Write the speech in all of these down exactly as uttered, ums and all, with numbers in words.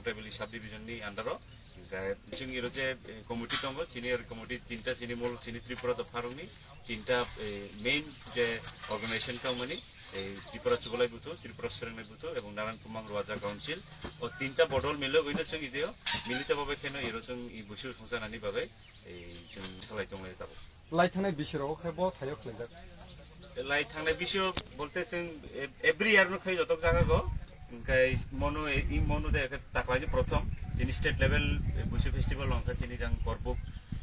Tribal subdivision ni under o. Hingke chwng iro je, eh, committee tongo, chini er committee tinta chini mol chini Tripura dopharokni tinta, eh, main je organization tongmani, eh, Tripura Chubalai Buthu, Tripura Swrwngnai Buthu ebong Naran Kumang Ruaja Council. O tinta bodol milogwino chwng ideo milito babai kheno iro chwng i busu songsanani bagwi, eh, chwng salai tonglai tabuk. Lai thangnai bisirok khe bo thaio khlaijak. Lai thangnai bisirok bolte chwng e-, every year no khai jotok jaga go. Hingke mono e-, i mono de khe taklaini prothom chini state level, eh, Busu festival wngkha chini jang Korbuk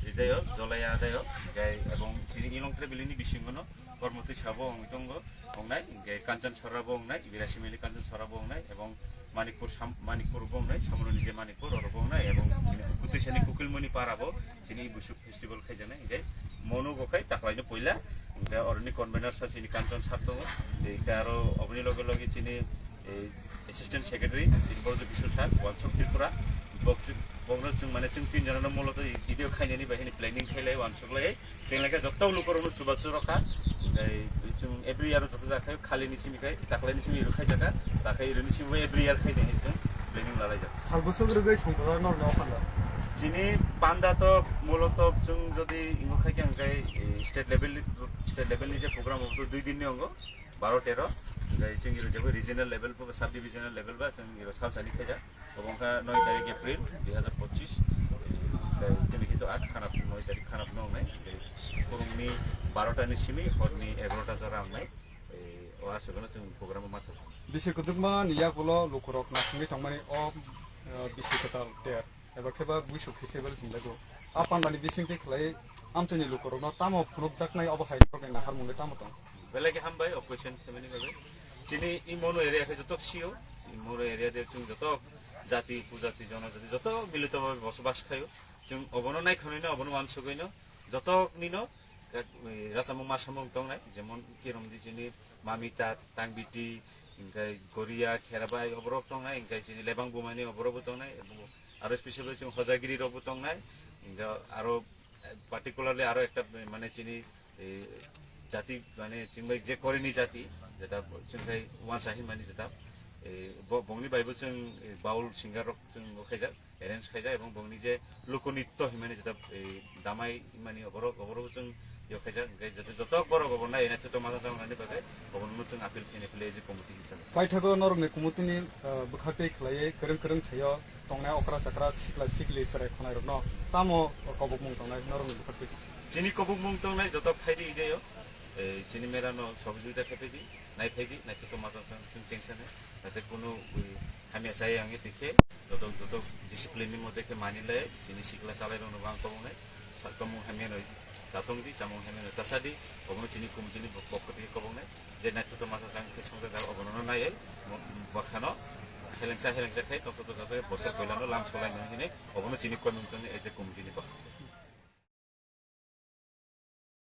ridayo, Jolaya dayo, hingke ebong chini Ilong Tribal ni bisingo no Kormotwi sabo wngwi tongo, wngnai, hingke Kanchan Sora bo wngnai, Ibira Simili Kanchan Sora bo wngnai, ebong Manikpur Sam-, Manikpur bo wngnai, Samroni je Manikpur oro bo wngnai, ebong chini Kutwisani Kukilmoni para bo chini Busu festival khaijaknai, hingke mono bo khai taklaino poila, hingke oroni convener sa chini Kanchan sar tongo, hingke aro oboni loge loge chini, eh, assistant secretary, chini Borjo Kishore sar, Wansuk Tripura, bok chwng, bokno chwng mane chwng tin jona no molo to video khainani bai hini planning khailai, wansuk lai, chwng lai khe joto lukurokno chubachu rokha, hingke chwng every year joto jakhai khalini simi khai, taklaini simi rwkhai jaka, takhai irini simi every year khai de chwng planning lalai jak. Sal bwswk rwgwi songchajak norokni o panda? Chini panda to muloto chwng jodi ingo khai khe hingke, eh, state level, state level ni je program obo to dui din ni ongo, baro tero, hingke chwng iro jebo regional level bo, sub divisional level ba chwng iro salsani khaijak. Obo wngkha noi tarik April dui hazar pochis, eh, hingke tini kintu at khanap noi tarik khanap no wngnai, hingke phurungni barota ni simi horni egarota jora wngnai, eh, o aswkno chwng program o ma thok. Bisi kwdwkma ni yagulo lukurok nasingwi tongmani o, eh, bisi kwtal ter. Eba khe ba Buisu festival hinlago. A pandani bisingtwi khlai amchaini lukurokno tamo phunukjaknai obo hai norokni naharmungni tamo tong? Belai khe hambai o question khaimani bagwi. Chini i Monu area khe jotok sio, i Monu area de chwng jotok jati, upojati, jonojati jotok milito bhabe bosobas khaio. Chwng obono naikhonwino, obono wansugwino, jotoknino, eh, rachamung masamung tongnai, jemon Kirom di chini Mamita, Tangbiti, hingke Goria, Kherabai, oborok tongnai, hingke chini Lebang Bumani oborokbo tongnai, abo aro specially chwng Hojagiri rokbo tongnai, hingke aro, eh, particularly aro ekta, mane chini, eh, jati, mane chini bai je Korini jati, jeta chwng khai wansa hinmani jeta, eh, bo-, bongni baibo chwng, eh, baul singer rok chwng bo khaijak. Arrange khaijak, ebong bongni je lokonitto hinmani jeta, eh, damai hinmani oborok, oborok chwng yo khaijak, hingke joto, joto borok obo nai naithotok ma chang nani bagwi obono chwng appeal khaina phle je committee hisabe. Paithago norokni committee ni, eh, bwkhaktwi khlaiwi kwrwng kwrwng thaio tongnai okra chakra sikla sikli chwrai khwnairokno tamo kobokmung tongnai norokni bwkhaktwi? Chini kobokmung tongnai joto phaidi ideyo, eh, chini mera no sohojogita khaiphaidi. Nai phaidi, naithotok ma chang chwng chengsa nai. Jate kunu, ui, hamya chaya wngya twi khe, jotok, jotok discipline ni mote khe mani lai, chini sikla chalai rok no bang kobong nai, sa-, tomung hamya noi, tatong di, chamung hamya noi, tasa di, obono chini committee ni pokho twi kobong nai, je naithotok ma chang khe songja jak obono no nai, mo-, bwkha no, helengsa, helengsa khai, tongthok, tongthok khai, bosor koila no lam solai mani hinwi, obono chini committee ni, as a committee ni bwkha.